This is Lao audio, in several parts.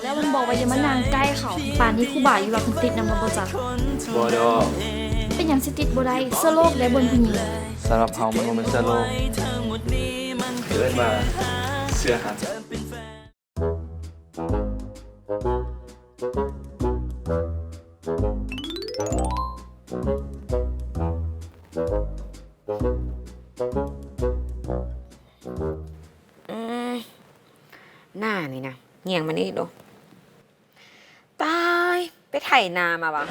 ແລ້ວມັນບອກວ່າຢ່າມານັ່ງໃກ້ເຂົາ. ປານນີ້ຄູບາຢູ່ວ່າເພິ່ນຕິດນຳແລ້ວບໍ່ຈັກ. ບໍ່ດອກ. ເປັນຫຍັງຊິຕິດບໍ່ໄດ້? ເຊື້ອໂລກເດ້ເບິ່ງຜູ້ຍິງ. ສຳລັບເຮົາມັນບໍ່ແມ່ນເຊື້ອໂລກ. ເອີ້ນວ່າເຊື້ອຮັກ. ອືມ ໜ້ານີ້ນະ ຫຍັງມັນອີກເນາະ. ຕາຍ ໄປໄຖນາມາຫວາ?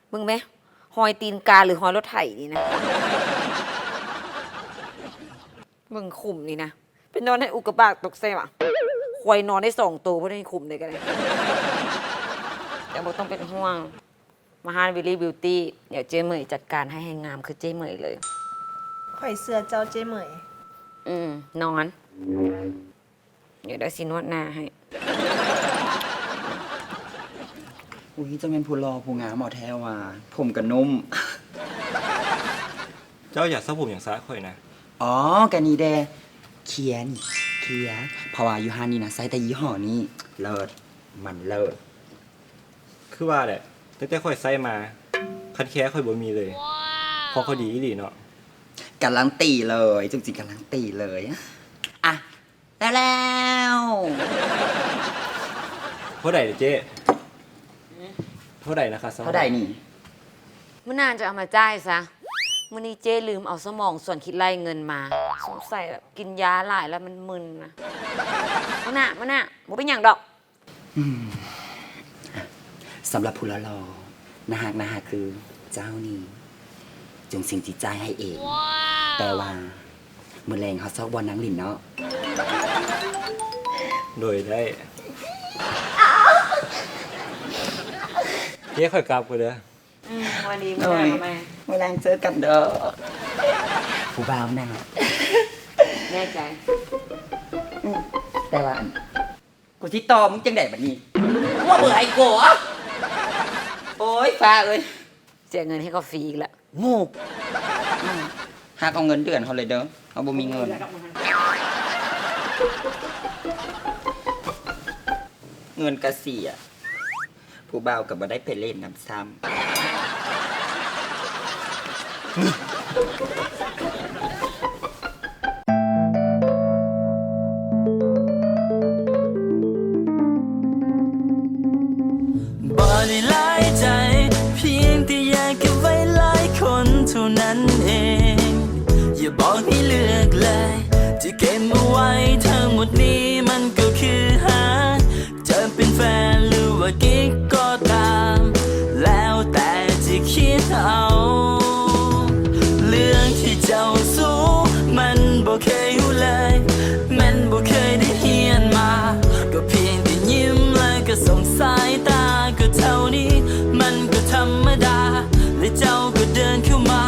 ເບິ່ງແມ ຮອຍຕີນກາ ຫຼື ຮອຍລົດໄຖນີ້ນະ. ເບິ່ງຂຸມນີ້ນະ ໄປນອນໃຫ້ອຸກກາບາດຕົກໃສ່ຫວາ? ຄວາຍນອນໄດ້ສອງໂຕພຸ້ນ ໃນຂຸມໃດກະໄດ້. ແຕ່ບໍ່ຕ້ອງເປັນຫ່ວງ ມາຮ້ານ Very Beauty ດຽວເຈ້ເໝີຍຈັດການໃຫ້ ໃຫ້ງາມຄືເຈ້ເໝີຍເລີຍ. ຂ້ອຍເຊື່ອເຈົ້າເຈ້ເໝີຍ. ອືມ ນອນ ດຽວໄດ້ຊິນວດໜ້າໃຫ້. ອຸຍ ເຈົ້າແມ່ນຜູ້ຫຼໍ່ຜູ້ງາມເອົາແທ້ວ່າ ຜົມກະນຸ້ມ. ເຈົ້າຢາກສະຜົມຫຍັງສະຂ້ອຍນະ? ອໍ ກະນີ້ແດ່ ເຄຍນີ້ ເຄຍ ເພາະວ່າຢູ່ຮ້ານນີ້ນະ ໃຊ້ແຕ່ຍີ່ຫໍ້ນີ້ ເລີດ ມັນເລີດ. ຄືວ່າແຫຼະ ຕັ້ງແຕ່ຂ້ອຍໃຊ້ມາ ຄັນແຄຂ້ອຍບໍ່ມີເລີຍ. ຂອງຂ້ອຍດີອີ່ຫຼີເນາະ. ກາລັນຕີເລີຍ ຈັ່ງຊິກາລັນຕີເລີຍ. ອະ ແລ້ວໆ. ເທົ່າໃດເດ້ເຈ້? ເທົ່າໃດນະຄະ? ເທົ່າໃດນີ້? ມື້ໜ້າຈະເອົາມາຈ່າຍຊະ. ມື້ນີ້ເຈ້ລືມເອົາສະໝອງສວນຄິດໄລ່ເງິນມາ. ສົງໄສແບບກິນຢາຫຼາຍແລ້ວມັນມຶນນະ. ມື້ໜ້າ ມື້ໜ້າ ບໍ່ເປັນຫຍັງດອກ. ອືມ ສຳລັບຜູ້ຫຼໍ່ໆ ໜ້າຮັກ ໜ້າຮັກຄືເຈົ້ານີ້ ຈົງຊິງຈິດໃຈໃຫ້ເອງ. ແຕ່ວ່າມື້ແລງເຮົາຊອກບ່ອນນັ່ງຫຼິ້ນເນາະ. ໂດຍ ໄດ້. ເຈ້ ຂ້ອຍກັບກ່ອນເດີ. ອືມ ມື້ນີ້ມື້ໜ້າມາໃໝ່. ມື້ແລງເຈີກັນເດີ ຜູ້ບ່າວນະ. ແນ່ໃຈ? ອືມ ແຕ່ວ່າອັນ ກູຊິຕໍ່ມຶງຈັ່ງໃດບັດນີ້? ຫົວເບີໄອໂກ. ໂອ້ຍ ຟ້າເອີຍ ເສຍເງິນໃຫ້ເຂົາຟຣີອີກລະ. ໝູ່ ອືມ ຫັກເອົາເງິນເດືອນເຮົາເລີຍເດີ ເຮົາບໍ່ມີເງິນ. ເງິນກະເສຍ ຜູ້ບ່າວກະບໍ່ໄດ້ໄປຫຼິ້ນນຳຊ້ຳ. ບໍ່ໄດ້ຫຼາຍໃຈ ພຽງແຕ່ຢາກເກັບໄວ້ຫຼາຍຄົນເທົ່ານັ້ນເອງ. ຢ່າບອກໃຫ້ເລືອກເລີຍ ຈະເກັບມາໄວ້ທັງໝົດນີ້ ມັນກໍຄືຫາ ຈະເປັນແຟນ ຫຼື ວ່າກິກກໍຕາມ ແລ້ວແຕ່ຈະຄິດເອົາ. ເລື່ອງທີ່ເຈົ້າຮູ້ ມັນບໍ່ເຄີຍຮູ້ເລີຍ ແມ່ນບໍ່ເຄີຍໄດ້ຮຽນມາ ກໍພຽງແຕ່ຍິ້ມ ແລ້ວກໍສົ່ງສາຍຕາ ກໍເທົ່ານີ້ ມັນກໍທຳມະດາ ແລະ ເຈົ້າກໍເດີນເຂົ້າມາ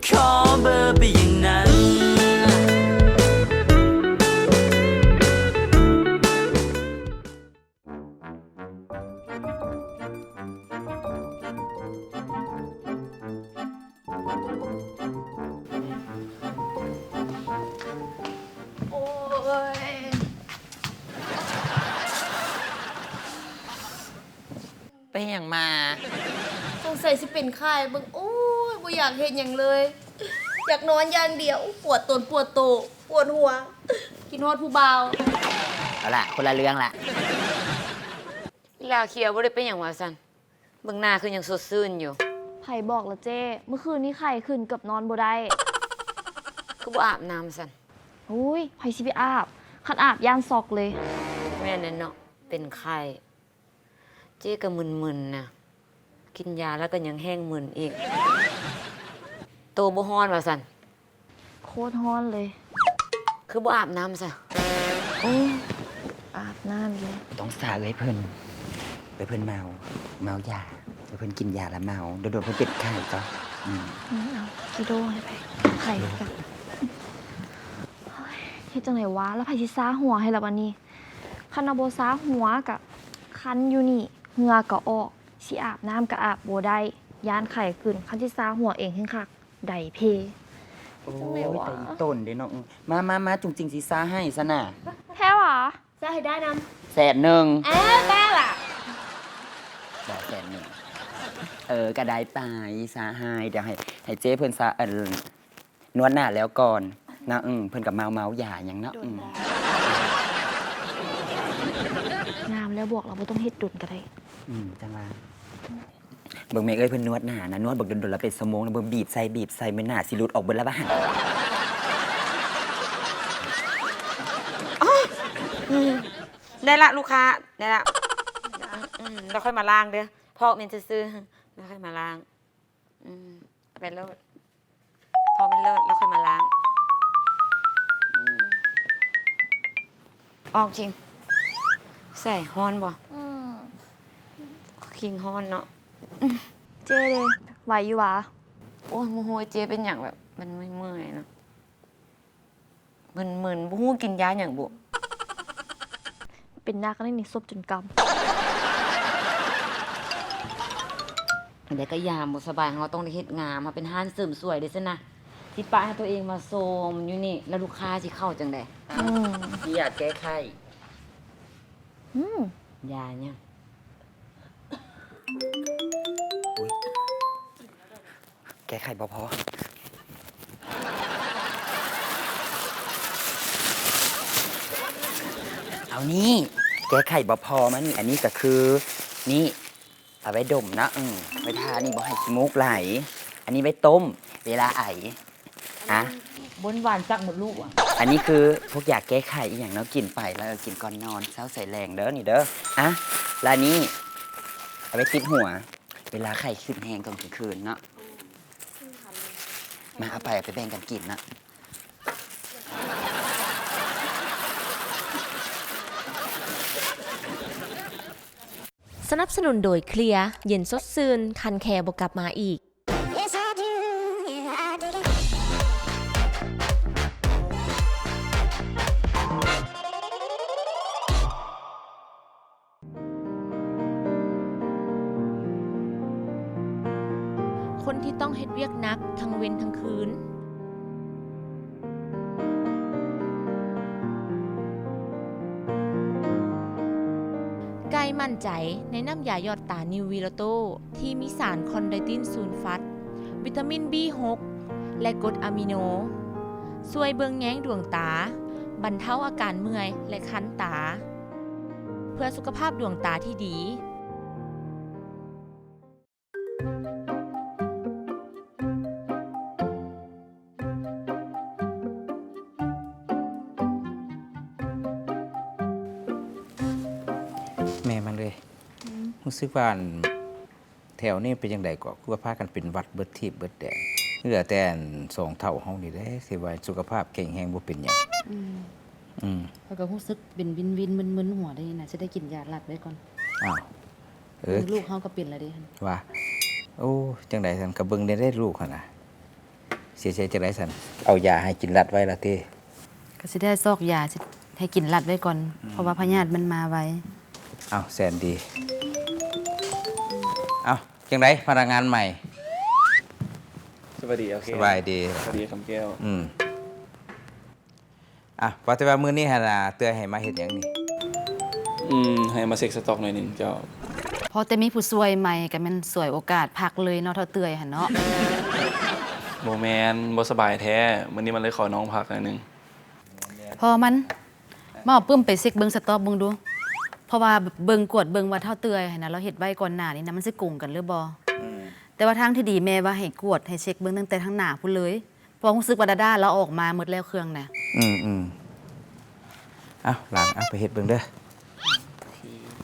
ຂໍເບີໄປຢ່າງນັ້ນ. ໂອ້ຍ ໄປຫຍັງມາ? ສົງໄສຊິເປັນໄຂ້ເບິ່ງ. ໂອ້ຍ ບໍ່ຢາກເຮັດຫຍັງເລີຍ ຢາກນອນຢ່າງດຽວ. ປວດຕົນ ປວດໂຕ ປວດຫົວ ຄິດຮອດຜູ້ບ່າວ. ເອົາລະ ຄົນລະເລື່ອງລະ. ອີຫຼ້າຂຽວບໍ່ໄດ້ເປັນຫຍັງວ່າຊັ້ນ? ເບິ່ງໜ້າຄືຍັງສົດຊື່ນຢູ່. ໃຜບອກລະເຈ້? ມື້ຄືນນີ້ໄຂ້ຂຶ້ນເກືອບນອນບໍ່ໄດ້. ຄືບໍ່ອາບນ້ຳຊັ້ນ? ໂອ້ຍ ໃຜຊິໄປອາບ? ຄັນອາບຢ້ານຊັອກເລີຍ. ແມ່ນແຫຼະເນາະ ເປັນໄຂ້. ເຈ້ກໍມຶນໆນະ ກິນຢາແລ້ວກໍຍັງແຮ່ງມຶນອີກ. ໂຕບໍ່ຮ້ອນວ່າຊັ້ນ? ໂຄດຮ້ອນເລີຍ. ຄືບໍ່ອາບນ້ຳຊະ? ໂອ້ ອາບນ້ຳຢູ່. ຕ້ອງສາເອື້ອຍເພິ່ນ ເອື້ອຍເພິ່ນເມົາ ເມົາຢາ ເອື້ອຍເພິ່ນກິນຢາແລ້ວເມົາ ໂດນໆເພິ່ນເປັນໄຂ້ເຈົ້າ. ອືມ ອືມ ເອົາ ຊິໂດໃຫ້ໄປ ໄຂ້ຄືກັນ. ໂອ້ຍ ເຮັດຈັ່ງໃດວະ ແລ້ວໃຜຊິຊາຫົວໃຫ້ລະບາດນີ້? ຄັນວ່າບໍ່ຊາຫົວກະຄັນຢູ່ນີ້ ເຫື່ອກະອອກ ຊິອາບນ້ຳກະອາບບໍ່ໄດ້ ຢ້ານໄຂ້ຂຶ້ນ. ຄັນຊິຊາຫົວເອງແຮ່ງຄັກ ໄດ້ເພ. ໂອ້ຍ ແຕ່ອີ່ຕົນເດ້ເນາະ. ມາ ມາ ມາ ຈຸງຈິງຊິຊາໃຫ້ຊັ້ນນະ. ແທ້ຫວາ? ຈ່າຍໃຫ້ດ້ານຳ ແສນໜຶ່ງ. ເອີ ກ້າລະ ບໍ່ ແສນໜຶ່ງ. ເອີ ກະໄດ້ໄປ ສະຫາຍ. ດຽວໃຫ້ ໃຫ້ເຈ້ເພິ່ນສະ ອັນ ນວດໜ້າແລ້ວກ່ອນເນາະ. ອືມ ເພິ່ນກະເມົາ ເມົາຢາຫຍັງເນາະ. ອືມ ງາມແລ້ວ ບອກລາວບໍ່ຕ້ອງເຮັດດົນກະໄດ້. ອືມ ຈັ່ງວ່າ ເບິ່ງແມ່ເອີຍ ເພິ່ນນວດໜ້ານະ ນວດບັກດົນໆ ລະເປັນຊົ່ວໂມງນະ ເບິ່ງ ບີບໃສ່ ບີບໃສ່ ແມ່ນໜ້າຊິຫຼຸດອອກເບິດລະຫວາ. ອໍ ອືມ ໄດ້ລະລູກຄ້າ ໄດ້ລະ. ອືມ ແລ້ວຄ່ອຍມາລ້າງເດີ ພໍ້ແມ່ນຊື່ໆ ແລ້ວຄ່ອຍມາລ້າງ. ອືມ ໄປໂລດ ພໍ້ແມ່ນໂລດ ແລ້ວຄ່ອຍມາລ້າງ. ອືມ ອອກຈິງ ໃສ່ ຮ້ອນບໍ່? ອືມ ຄີງຮ້ອນເນາະ. ເຈ້ເດ ໄຫວຢູ່ຫວາ? ໂອ້ຍ ບໍ່ຮູ້ເຈ້ເປັນຫຍັງ ແບບມັນເມື່ອຍໆເນາະ. ມຶນໆ ບໍ່ຮູ້ກິນຢາຫຍັງບຸ. ເປັນໜັກແລ້ວນີ້ ສົບຈົນກຳ. ແລ້ວກະຍາມບໍ່ສະບາຍ ເຮົາຕ້ອງໄດ້ເຮັດງາມ ເຮົາເປັນຮ້ານເສີມສວຍເດ້ຊັ້ນນະ ຊິປະໃຫ້ໂຕເອງມາໂຊມຢູ່ນີ້ ແລ້ວລູກຄ້າຊິເຂົ້າຈັ່ງໃດ? ອືມ ມີຢາແກ້ໄຂ້. ອືມ ຢາຫຍັງ? ອຸຍ ແກ້ໄຂບໍ່ພໍ. ເອົານີ້ ແກ້ໄຂບໍ່ພໍມານີ້ ອັນນີ້ກະຄື ນີ້ ເອົາໄວ້ດົມເນາະ ເອີ ໄວ້ທາ ນີ້ບໍ່ໃຫ້ຂີ້ມູກໄຫຼ. ອັນນີ້ໄວ້ຕົ້ມ ເວລາໄອ ອະ ບົນຫວານຈັກໝົດລູກວະ. ອັນນີ້ຄືພວກຢາແກ້ໄຂອີ່ຫຍັງເນາະ ກິນໄປແລ້ວ ເອີ ກິນກ່ອນນອນ ເຊົ້າໃສ່ແລງເດີ ນີ້ເດີ. ອະ ແລ້ວອັນນີ້ ເອົາໄວ້ຕິດຫົວ ເວລາໄຂ້ຂຶ້ນແຮງຕອນກາງຄືນເນາະ. ມາ ເອົາໄປ ເອົາໄປແບ່ງກັນກິນເນາະ. ສະໜັບສະໜູນໂດຍ ເຄລຍ ເຢັນສົດຊື່ນ ຄັນແຄບໍ່ກັບມາອີກ. ຄົນທີ່ຕ້ອງເຮັດວຽກໜັກທັງເວັນທັງຄືນ. ໄກ່ໝັ້ນໃຈໃນນ້ຳຢາຢອດຕານິວວີລາໂຕ ທີ່ມີສານຄອນໄດຕິນຊູນຟັດ, ວິຕາມິນບີຫົກ ແລະ ກົດອາມິໂນ ຊ່ວຍເບິ່ງແຍງດວງຕາ, ບັນເທົາອາການເມື່ອຍ ແລະ ຄັນຕາ ເພື່ອສຸຂະພາບດວງຕາທີ່ດີ. ແມ່ມັນເອີຍ ອືມ ຮູ້ສຶກວ່າ ອັນ ແຖວນີ້ເປັນຈັ່ງໃດເກາະ ຄືວ່າພາກັນເປັນຫວັດເບິດທີບເບິດແດນ? ເຫຼືອແຕ່ ອັນ ສອງເຖົ້າເຮົານີ້ແຫຼະ ທີ່ວ່າສຸຂະພາບແຂງແຮງ ບໍ່ເປັນຫຍັງ. ອືມ ອືມ ຂ້ອຍກໍຮູ້ສຶກເປັນວິນໆ ມຶນໆຫົວເດ້ ໜ້າຈະໄດ້ກິນຢາລັດໄວ້ກ່ອນ. ອ້າວ ເອີ ເອີ ລູກເຮົາກໍເປັນແລ້ວເດ້. ວ່າ ໂອ້ ຈັ່ງໃດຊັ້ນ ກໍເບິ່ງແດ່ເດ້ລູກຫັ້ນນະ. ເສຍໃຈຈັ່ງໃດຊັ້ນ ເອົາຢາໃຫ້ກິນລັດໄວ້ລະຕິ? ກໍຊິໄດ້ຊອກຢາໃຫ້ກິນລັດໄວ້ກ່ອນ ອືມ ເພາະວ່າພະຍາດມັນມາໄວ. ອ້າວ ແສນດີ ອ້າວ ຈັ່ງໃດພະນັກງານໃໝ່? ສະບາຍດີ ໂອເຄ ສະບາຍດີ ສະບາຍດີຄຳແກ້ວ. ອືມ ອ່ະ ວ່າແຕ່ວ່າມື້ນີ້ຫັ້ນນະ ເອື້ອຍໃຫ້ມາເຮັດຫຍັງນີ້? ອືມ ໃຫ້ມາເຊັກສະຕັອກໜ້ອຍໜຶ່ງເຈົ້າ. ພໍແຕ່ມີຜູ້ຊ່ວຍໃໝ່ກໍແມ່ນສວຍໂອກາດພັກເລີຍເນາະ ເຖົ້າເອື້ອຍຫັ້ນເນາະ. ບໍ່ແມ່ນ ບໍ່ສະບາຍແທ້ ມື້ນີ້ມັນເລີຍຂໍນອນພັກໜ້ອຍໜຶ່ງ. ພໍມັນ ມາເອົາປຶ້ມໄປເຊັກເບິ່ງສະຕັອກເບິ່ງດູ ເພາະວ່າເບິ່ງ ກວດເບິ່ງວ່າເຖົ້າເອື້ອຍຫັ້ນນະ ລາວເຮັດໄວ້ກ່ອນໜ້ານີ້ນະ ມັນຊິກົງກັນຫຼືບໍ່. ອືມ ແຕ່ວ່າທາງທີ່ດີແມ່ວ່າໃຫ້ກວດ ໃຫ້ເຊັກເບິ່ງຕັ້ງແຕ່ທາງໜ້າພຸ້ນເລີຍ. ເພາະຮູ້ສຶກວ່າດາດາລາວອອກມາໝົດແລ້ວເຄື່ອງນະ. ອືມໆ ເອົາຫຼານ ເອົາໄປເຮັດເບິ່ງເດີ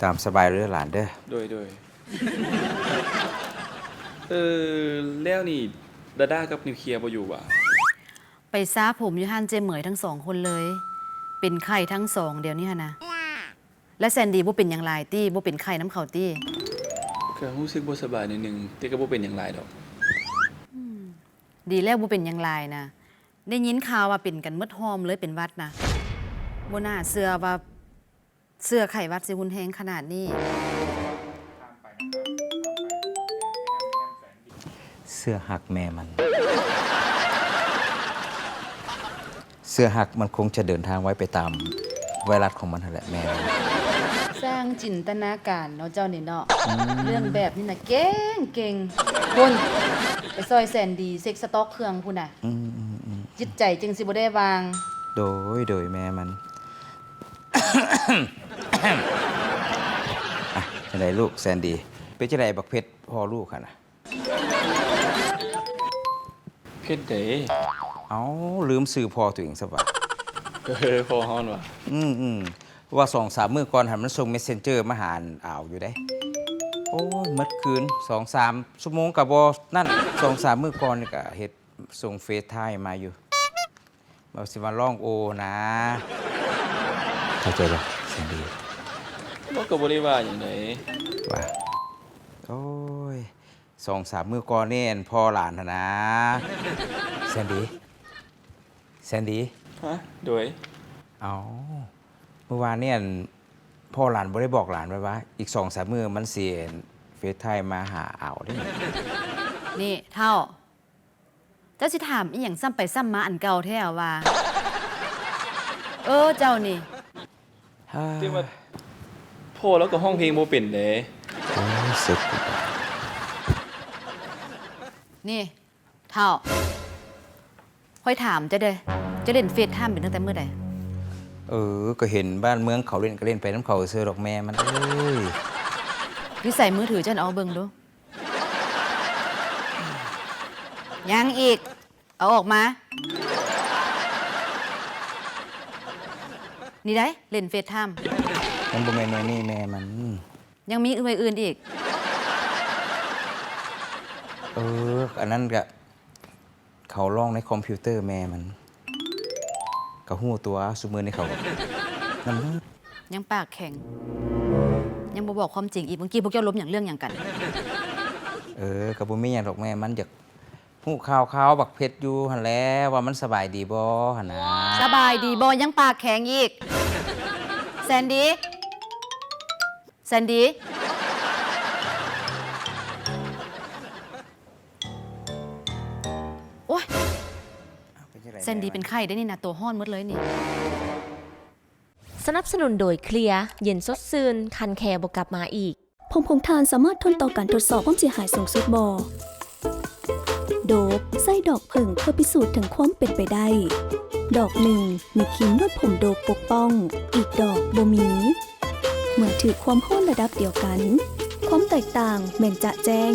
ຕາມສະບາຍເດີຫຼານເດີ. ໂດຍ ໂດຍ. ເອີ ແລ້ວນີ້ດາດາກັບນິວເຄຍບໍ່ຢູ່ຫວາ? ໄປສະຜົມຢູ່ຮ້ານເຈ້ເໝີຍທັງສອງຄົນເລີຍ ເປັນໄຂ້ທັງສອງດຽວນີ້ຫັ້ນນະ. ແລະແສນດີບໍ່ເປັນຫຍັງຫຼາຍຕິ ບໍ່ເປັນໄຂ້ນຳເຂົາຕິ? ກະຮູ້ສຶກບໍ່ສະບາຍໜ້ອຍໜຶ່ງ ແຕ່ກະບໍ່ເປັນຫຍັງຫຼາຍດອກ. ອືມ ດີແລ້ວບໍ່ເປັນຫຍັງຫຼາຍນະ ໄດ້ຍິນຂ່າວວ່າເປັນກັນໝົດຮ່ອມເລີຍ ເປັນຫວັດນະ ບໍ່ໜ້າເຊື່ອວ່າເຊື້ອໄຂ້ຫວັດຊິຮຸນແຮງຂະໜາດນີ້. ເຊື້ອຮັກແມ່ມັນ ເຊື້ອຮັກມັນຄົງຈະເດີນທາງໄວໄປຕາມ ໄວຣັສຂອງມັນຫັ້ນແຫຼະແມ່. ຊ່າງຈິນຕະນາການເນາະເຈົ້ານີ້ເນາະ. ອືມ ເລື່ອງແບບນີ້ນະເກັ່ງໆ. ພຸ້ນ ໄປຊ່ອຍແຊນດີເຊັກສະຕັອກເຄື່ອງພຸ້ນນະ. ອືມໆໆ ຈິດໃຈຈຶ່ງຊິບໍ່ໄດ້ວ່າງ. ໂດຍ ໂດຍ ແມ່ມັນ. ອ່ະ ຈັ່ງໃດລູກແຊນດີ ເປັນຈັ່ງໃດບັກເພັດພໍ່ລູກຫັ້ນນະ? ເພັດໃດ? ເອົ້າ ລືມຊື່ພໍ່ຕົວເອງຊະຫວາ. ເອີ ພໍ່ເຮົາຫັ້ນຫວາ. ອືມໆ ວ່າສອງສາມມື້ກ່ອນຫັ້ນມັນສົ່ງເມັດເຊັນເຈີມາຫາອາວຢູ່ເດ້. ໂອ້ຍ ໝົດຄືນ ສອງສາມຊົ່ວໂມງກໍບໍ່ນັ້ນ. ສອງສາມມື້ກ່ອນນີ້ກໍເຮັດ ສົ່ງເຟສທາມມາຢູ່ ວ່າຊິມາລອງໂອ້ນະ. ເຂົ້າໃຈບໍ່ແຊນດີ? ເຮົາກໍບໍ່ໄດ້ວ່າຫຍັງໃດ. ວ່າ ໂອ້ຍ ສອງສາມມື້ກ່ອນນີ້ ພໍ່ຫຼານຫັ້ນນະ ແຊນດີ ແຊນດີ. ຮະ? ໂດຍ. ເອົ້າ ມື້ວານນີ້ ພໍ່ຫຼານບໍ່ໄດ້ບອກຫຼານໄວ້ວ່າ ອີກສອງສາມມື້ມັນຊິເຟສທາມມາຫາອາວເດ້. ນີ້ເຖົ້າ ເຈົ້າຊິຖາມອີ່ຫຍັງຊ້ຳໄປຊ້ຳມາອັນເກົ່າແທ້ຫວາ? ເອີ ເຈົ້ານີ້. ແຕ່ວ່າພໍ່ລາວກໍຮ້ອງເພງບໍ່ເປັນເດ້. ໂອ້ຍ ເສັດກູບາດ. ນີ້ເຖົ້າ ຂ້ອຍຖາມເຈົ້າເດ້ ເຈົ້າຫຼິ້ນເຟສທາມເປັນຕັ້ງແຕ່ມື້ໃດ? ເອີ ກໍເຫັນບ້ານເມືອງເຂົາຫຼິ້ນ ກໍຫຼິ້ນໄປນຳເຂົາຊື່ໆດອກແມ່ມັນເອີຍ. ຢູ່ໃສມືຖືເຈົ້າ? ເອົາເບິ່ງດູ. ຍັງອີກ ເອົາອອກມາ. ນີ້ໃດ໋ ຫຼິ້ນເຟສທາມ. ມັນບໍ່ແມ່ນໜ່ວຍນີ້ແມ່ມັນ. ຍັງມີໜ່ວຍອື່ນອີກ? ເອີ ອັນນັ້ນກະ ເຂົາລອງໃນຄອມພິວເຕີແມ່ມັນ ກໍຮູ້ຕົວ ຊຸມື້ນີ້ເຂົານຳເນີດ. ຍັງປາກແຂງ ຍັງບໍ່ບອກຄວາມຈິງອີກ. ເມື່ອກີ້ພວກເຈົ້າລົມຫຍັງ ເລື່ອງຫຍັງກັນ? ເອີ ກໍບໍ່ມີຫຍັງດອກແມ່ ມັນຢາກຮູ້ຂ່າວໆບັກເພັດຢູ່ຫັ້ນແຫຼະ ວ່າມັນສະບາຍດີບໍ່ຫັ້ນນະ. ສະບາຍດີບໍ່ ຍັງປາກແຂງອີກ. ແຊນດີ ແຊນດີ. ໂອ້ຍ ເປັນຈັ່ງໃດ ແຊນດີເປັນໄຂ້ໄດ້ນີ້ນະ ໂຕຮ້ອນໝົດເລີຍນີ້. ສະໜັບສະໜູນໂດຍ ເຄລຍ ເຢັນສົດຊື່ນ ຄັນແຂ້ບໍ່ກັບມາອີກ. ຜົມຂອງທ່ານສາມາດທົນຕໍ່ການທົດສອບຄວາມເສຍຫາຍສູງສຸດບໍ່? ໂດບ ໃຊ້ດອກເຜິ້ງເພື່ອພິສູດເຖິງຄວາມເປັນໄປໄດ້. ດອກໜຶ່ງມີຄຣີມນວດຜົມໂດບປົກປ້ອງ, ອີກດອກບໍ່ມີ. ເມື່ອຖືກຄວາມຮ້ອນລະດັບດຽວກັນ, ຄວາມແຕກຕ່າງແມ່ນຈະແຈ້ງ.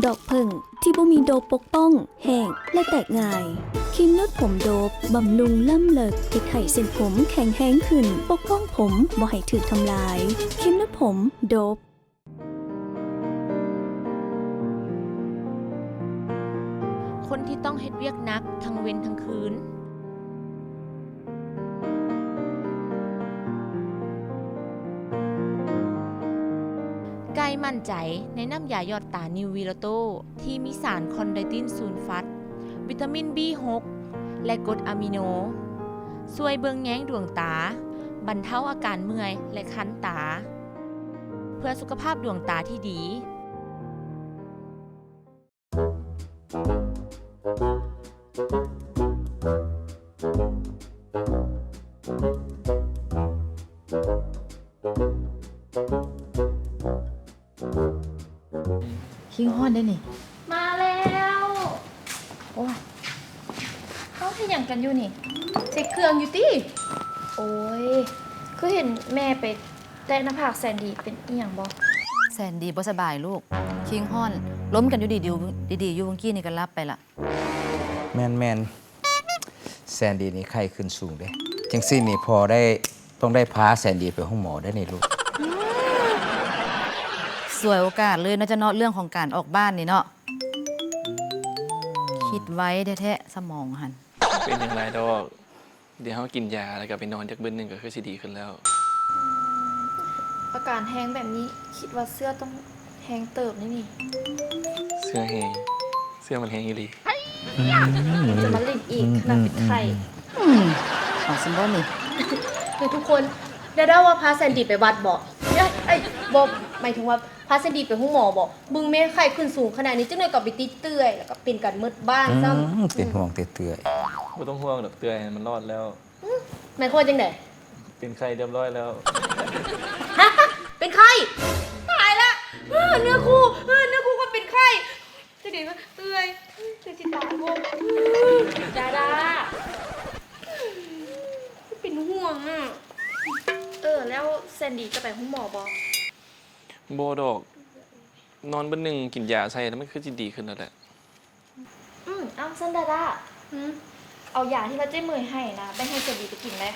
ດອກເຜິ້ງທີ່ບໍ່ມີໂດບປົກປ້ອງ ແຫ້ງ ແລະ ແຕກງ່າຍ. ຄຣີມນວດຜົມໂດບບຳລຸງລ້ຳເລິກ, ເຮັດໃຫ້ເສັ້ນຜົມແຂງແຮງຂຶ້ນ, ປົກປ້ອງຜົມບໍ່ໃຫ້ຖືກທຳລາຍ. ຄຣີມນວດຜົມໂດບ. ຄົນທີ່ຕ້ອງເຮັດວຽກໜັກທັງເວັນທັງຄືນ. ໄກ່ໝັ້ນໃຈໃນນ້ຳຢາຢອດຕານິວວີໂລໂຕ ທີ່ມີສານຄອນໄດຕິນຊູນຟັດ, ວິຕາມິນບີຫົກ ແລະ ກົດອາມິໂນ, ຊ່ວຍເບິ່ງແຍງດວງຕາ, ບັນເທົາອາການເມື່ອຍ ແລະ ຄັນຕາ, ເພື່ອສຸຂະພາບດວງຕາທີ່ດີ. ຄິງຮອດເດ້ນີ້. ມາແລ້ວ. ໂອ້ຍ ເຮົາເຮັດຫຍັງກັນຢູ່ນີ້? ເຊັກເຄື່ອງຢູ່ຕິ. ໂອ້ຍ ຄືເຫັນແມ່ໄປແຕະໜ້າຜາກແຊນດີ ເປັນອີ່ຫຍັງບໍ່? ແຊນດີບໍ່ສະບາຍລູກ. ຄິງຮອດ ລົມກັນຢູ່ດີໆ ດີໆຢູ່ ເມື່ອກີ້ນີ້ກໍຫຼັບໄປລະ. ແມ່ນໆ ແຊນດີນີ້ໄຂ້ຂຶ້ນສູງເດ້. ຈັ່ງຊີ້ນີ້ພໍ່ໄດ້ ຕ້ອງໄດ້ພາແຊນດີໄປໂຮງໝໍໄດ້ນີ້ລູກ. ສວຍໂອກາດເລີຍເນາະເຈົ້າເນາະ ເລື່ອງຂອງການອອກບ້ານນີ້ເນາະ. ຄິດໄວແທ້ໆ ສະໝອງຫັ້ນ. ເປັນຫຍັງຫຼາຍດອກ. ດຽວເຮົາກິນຢາ ແລ້ວກໍໄປນອນຈັກບຶດໜຶ່ງ ກໍຄືຊິດີຂຶ້ນແລ້ວ. ອາການແຮງແບບນີ້ ຄິດວ່າເຊື້ອຕ້ອງແຮງເຕີບນີ້ນີ້. ເຊື້ອແຮງ? ເຊື້ອມັນແຮງອີ່ຫຼີ. ອືມ ຍັງຈະມາຫຼິ້ນອີກ ອືມ ຂະໜາດເປັນໄຂ້. ອືມ ອືມ ອືມ ເອົາຊັ້ນບໍ່ນີ້? ເຮີ້ຍ ທຸກຄົນ ດາດາວ່າພາແຊນດີໄປວັດບໍ່? ເອີຍ ເອີຍ ບໍ່ ໝາຍເຖິງວ່າ ພາແຊນດີໄປໂຮງໝໍບໍ່? ເບິ່ງແມ່ໄຂ້ຂຶ້ນສູງຂະໜາດນີ້ ຈັກໜ້ອຍກໍໄປຕິດເຕື້ອຍ ແລ້ວກໍເປັນກັນໝົດບ້ານຊ້ຳ. ອືມ ເປັນຫ່ວງແຕ່ເຕື້ອຍ. ບໍ່ຕ້ອງຫ່ວງດອກ ເຕື້ອຍຫັ້ນມັນລອດແລ້ວ. ອືມ ໝາຍຄວາມວ່າຈັ່ງໃດ? ເປັນໄຂ້ຮຽບຮ້ອຍແລ້ວ. ຮະ? ເປັນໄຂ້? ຕາຍລະ! ເອີ ເນື້ອຄູ່ ເອີ ເນື້ອຄູ່ກໍເປັນໄຂ້! ຈັ່ງໃດວະເອື້ອຍ? ຄືຊິຕາຍບໍ່? ດາດາ ເປັນຫ່ວງອະ. ເອີ ແລ້ວແຊນດີຈະໄປໂຮງໝໍບໍ່? ບໍ່ດອກ, ນອນມື້ໜຶ່ງ ກິນຢາໃສ່ແລ້ວ ມັນຄືຊິດີຂຶ້ນແລ້ວແຫຼະ. ອືມ ເອົ້າ ຊັ້ນດາດາ ຫືມ ເອົາຢາທີ່ວ່າເຈ້ເໝີຍໃຫ້ນະ ໄປໃຫ້ເຈບີໄປກິນແດ່.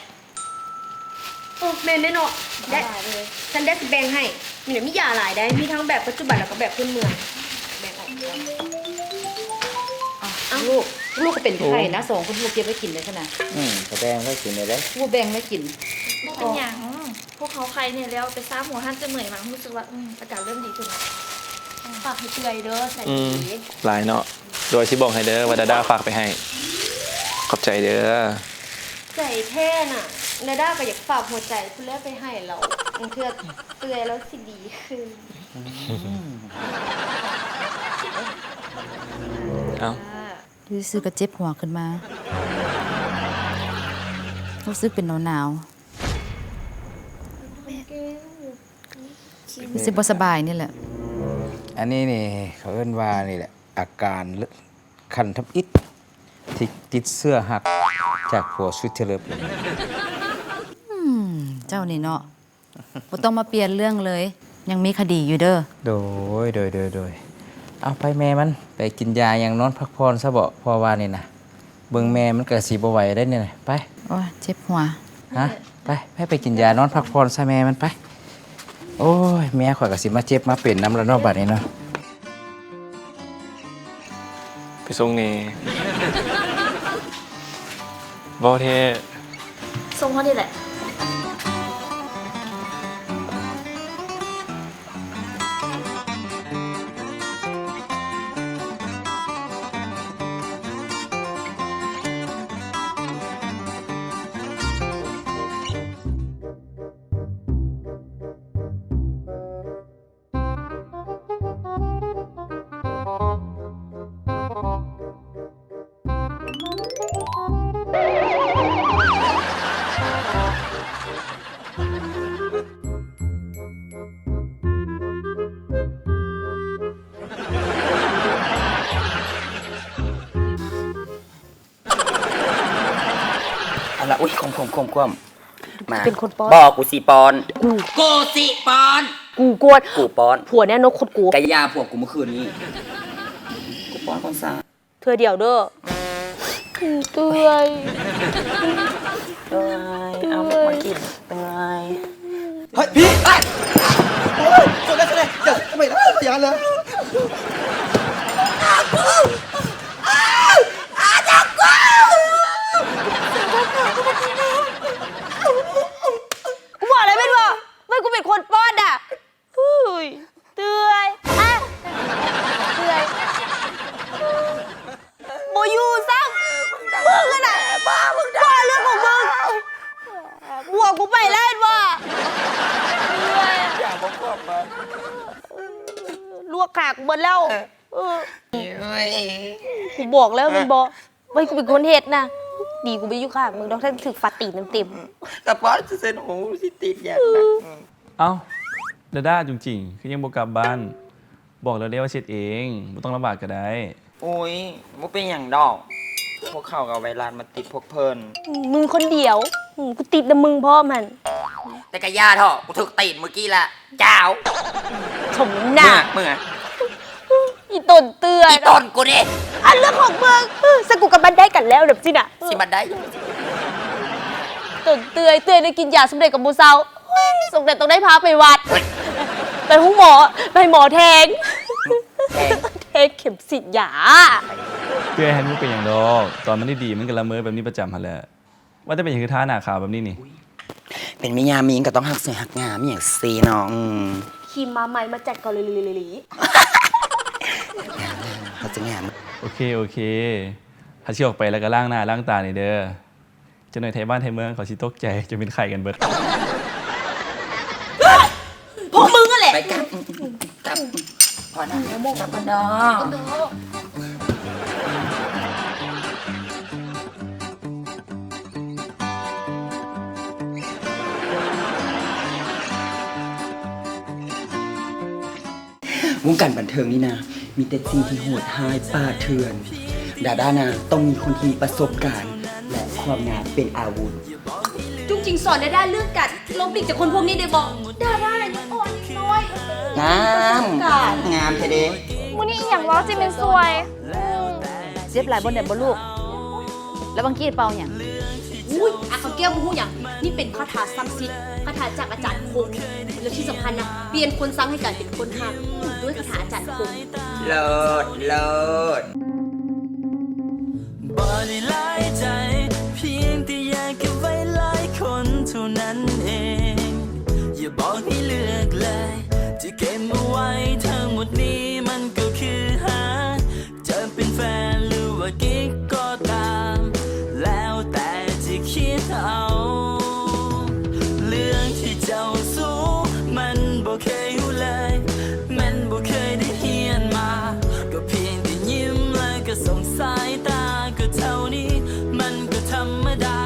ເອີ ແມ່ນເດ້ເນາະ ໄດ້ ຊັ້ນເດຊິແບ່ງໃຫ້. ມີ ມີຢາຫຼາຍໃດ໋ ມີທັງແບບປັດຈຸບັນ ແລ້ວກໍແບບພື້ນເມືອງ ແບ່ງອອກ. ເອົ້າ ເອົ້າ ລູກ ລູກກໍເປັນໄຂ້ນະ ສອງຄົນ ລູກເກັບໄວ້ກິນໄດ້ຊັ້ນນະ. ອືມ ກໍແບ່ງໄວ້ກິນໄດ້ ບໍ່ແບ່ງໄວ້ກິນ ບໍ່ເປັນຫຍັງ. ພວກເຮົາໄຄແດ່ແລ້ວ ໄປຊາບຫົວຮ້ານເຈ້ເໝີຍມາ ຮູ້ສຶກວ່າ ອືມ ອາການເລີ່ມດີຂຶ້ນ. ຝາກໃຫ້ເອື້ອຍເດີ ໃສ່ດີ. ອືມ ຫຼາຍເນາະ. ດຽວຊິບອກໃຫ້ເດີວ່າດາດາຝາກໄປໃຫ້. ຂອບໃຈເດີ. ໃຈແທ້ນະ ດາດາກໍຢາກຝາກຫົວໃຈພຸ້ນແຫຼະໄປໃຫ້ລາວ ເທື່ອເອື້ອຍລາວຊິດີຂຶ້ນ. ເອົ້າ ຢູ່ຊື່ກໍເຈັບຫົວຂຶ້ນມາ ຮູ້ສຶກເປັນໜາວໆ. ຄືຊິບໍ່ສະບາຍນີ້ແຫຼະ. ອັນນີ້ນີ້ ເຂົາເອີ້ນວ່ານີ້ແຫຼະ ອາການຂັ້ນທຳອິດທີ່ຕິດເຊື້ອຮັກຈາກຜົວສຸດທີ່ເລີບ. ອືມ ເຈົ້ານີ້ເນາະ ບໍ່ຕ້ອງມາປ່ຽນເລື່ອງເລີຍ ຍັງມີຄະດີຢູ່ເດີ. ໂດຍ ໂດຍ ໂດຍ ໂດຍ. ເອົາ ໄປແມ່ມັນ ໄປກິນຢາຫຍັງ ນອນພັກຜ່ອນຊະເບາະ ພໍ່ວ່ານີ້ນະ. ເບິ່ງແມ່ມັນກໍຊິບໍ່ໄຫວໄດ໋ນີ້ນະ ໄປ. ໂອ້ຍ ເຈັບຫົວ. ຮະ? ໄປ ໄປ ໄປກິນຢານອນພັກຜ່ອນຊະແມ່ມັນ ໄປ. ໂອ້ຍ ເມຍຂ້ອຍກໍຊິມາເຈັບມາເປັນນຳລະເນາະ ບາດນີ້ເນາະ. ໄປສົ່ງແດ່. ເວົ້າແທ້. ສົ່ງເຮົານີ້ແຫຼະ. ເອົາລະ ອຸ້ຍ ຂົມໆ ຂວມໆ ມາ ເປັນຄົນປ້ອນ. ບໍ່ ກູຊິປ້ອນ ກູ ກູຊິປ້ອນ ກູກວນ ກູປ້ອນ. ຜົວແນວນົກຄົດກູ ກະຢາຜົວກູມື້ຄືນນີ້ ກູປ້ອນຂອງສາ ເທື່ອດຽວເດີ. ເອື້ອຍ ເອື້ອຍ ເອົາມາກິນ ເອື້ອຍ. ເຮີ້ຍ ຜີ ອ້າຍ ໂອ້ຍ ໂຊເດ ໂຊເດ ຢ່າ ທຳໄມ ຢ່າເລີຍ. ກູບອກແລ້ວແມ່ນບໍ່ ວ່າກູເປັນຄົນປ້ອນນະ. ເຮີ້ຍ ເຕືອຍ ອ່ະ ເຕືອຍ ບໍ່ຢູ່ຊ້ຳ. ມຶງຫັ້ນນະ ບໍ່ ມຶງ ບໍ່ ເລື່ອງຂອງມຶງ. ຜົວກູໄປແລ້ວເຫັນບໍ່? ເອື້ອຍ ຢ່າບໍ່ຄວບມາ ລວກຂາກູເບິດແລ້ວ. ເອີ ເອີ ກູບອກແລ້ວແມ່ນບໍ່? ເອີ ວ່າກູເປັນຄົນເຮັດນະ. ດີກູບໍ່ຢູ່ຂ້າງມຶງດອກ ຖ້າຖືກຟາດຕີນເຕັມໆ. ກະປ້ອນຊື່ໆ ຫູຊິຕິດຫຍັງນະ. ເອົ້າ ດາດາ ຈຸງຈິງ ຄືຍັງບໍ່ກັບບ້ານ? ບອກແລ້ວເດ້ວ່າເຊັດເອງ ບໍ່ຕ້ອງລຳບາກກໍໄດ້. ໂອ້ຍ ບໍ່ເປັນຫຍັງດອກ ພວກເຂົາກໍເອົາໄວຣັສມາຕິດພວກເພິ່ນ. ມຶງຄົນດຽວ ກູຕິດນຳມຶງພ້ອມຫັ້ນ. ແຕ່ກະຢ່າເຖາະ ກູຖືກຕີນມື້ກີ້ລະ ຈ້າວ ສົມນ້ຳໜ້າ. ເມື່ອ ເມື່ອ ອີ່ຕົນເຕືອຍ ອີ່ຕົນກູນີ້ ອັນເລື່ອງຂອງມຶງ. ຊັ້ນກູກັບບ້ານໄດ້ກັນແລ້ວແບບຊີ້ນະ. ຊິມາໄດ້ ຕົນເຕືອຍ ເຕືອຍໄດ້ກິນຢາສ່ຳໃດກໍບໍ່ເຊົາ. ສົງໄສຕ້ອງໄດ້ພາໄປວັດ ໄປໂຮງໝໍ ໄປໃຫ້ໝໍແທງ ແທງ ແທງເຂັມສີດຢາ. ເອື້ອຍຫັ້ນບໍ່ເປັນຫຍັງດອກ ຕອນມັນດີໆ ມັນກໍລະເມີແບບນີ້ປະຈຳຫັ້ນແຫຼະ. ວ່າແຕ່ເປັນຫຍັງຄືທາໜ້າຂາວແບບນີ້ນີ້? ເປັນແມ່ຍ່າມີຫຍັງກໍຕ້ອງຮັກສວຍຮັກງາມ ມີຫຍັງເຊເນາະ. ອືມ ຄຣີມມາໃໝ່ ມາຈາກເກົາຫຼີ. ເຮົາຈະງາມ. ໂອເຄ ໂອເຄ ຖ້າຊິອອກໄປແລ້ວກໍລ້າງໜ້າລ້າງຕາແດ່ເດີ. ຈັກໜ້ອຍໄທບ້ານໄທເມືອງເຂົາຊິຕົກໃຈຈົນເປັນໄຂ້ກັນເບິດ. ພວກມຶງຫັ້ນແຫຼະ ໄປກັບ ກັບ ພໍນະ ກັບກ່ອນເນາະ. ວົງການບັນເທີງນີ້ນະ ມີແຕ່ສິ່ງທີ່ໂຫດຮ້າຍປ່າເຖື່ອນ. ດາດານະ ຕ້ອງມີຄົນທີ່ມີປະສົບການ ແລະ ຄວາມງາມເປັນອາວຸດ. ຈຸ້ງຈິງສອນດາດາເລື່ອງການຫຼົບຫຼີກຈາກຄົນພວກນີ້ໄດ້ບໍ່? ດາດານະຍັງອ່ອນຍັງນ້ອຍ ງາມ ປະສົບການ ງາມແທ້ເດ້. ມື້ນີ້ອີ່ຫຍັງວະ ເຈມິນສວຍ. ເຈັບຫຼາຍບໍ່ແໜບບໍ່ລູກ? ລະວັງກີດເປົ່າຫຍັງ? ອຸ້ຍ ອາຄຳແກ້ວບໍ່ຮູ້ຫຍັງ. ນີ້ເປັນຄາຖາສັກສິດ ຄາຖາຈາກອາຈານຄົງ. ແລະທີ່ສຳຄັນນະ ປ່ຽນຄົນຊັງໃຫ້ກາຍເປັນຄົນຮັກ ດ້ວຍຄາຖາອາຈານຄົງ. ເລີດ ເລີດ. ບໍ່ໄດ້ຫຼາຍໃຈ ພຽງແຕ່ຢາກເກັບໄວ້ຫຼາຍຄົນເທົ່ານັ້ນເອງ. ຢ່າບອກໃຫ້ເລືອກເລີຍ ຈະເກັບເອົາໄວ້ທັງໝົດນີ້ ມັນກໍຄືຫາ ຈະເປັນແຟນຫຼືວ່າກິກກໍຕາມ ແລ້ວແຕ່ຈະຄິດເອົາ. ເລື່ອງທີ່ເຈົ້າຮູ້ ມັນບໍ່ເຄີຍຮູ້ເລີຍ ແມ່ນບໍ່ເຄີຍໄດ້ຮຽນມາ ກໍພຽງແຕ່ຍິ້ມ ແລ້ວກໍສົ່ງສາຍຕາ ກໍເທົ່ານີ້ ມັນກໍທຳມະດາ.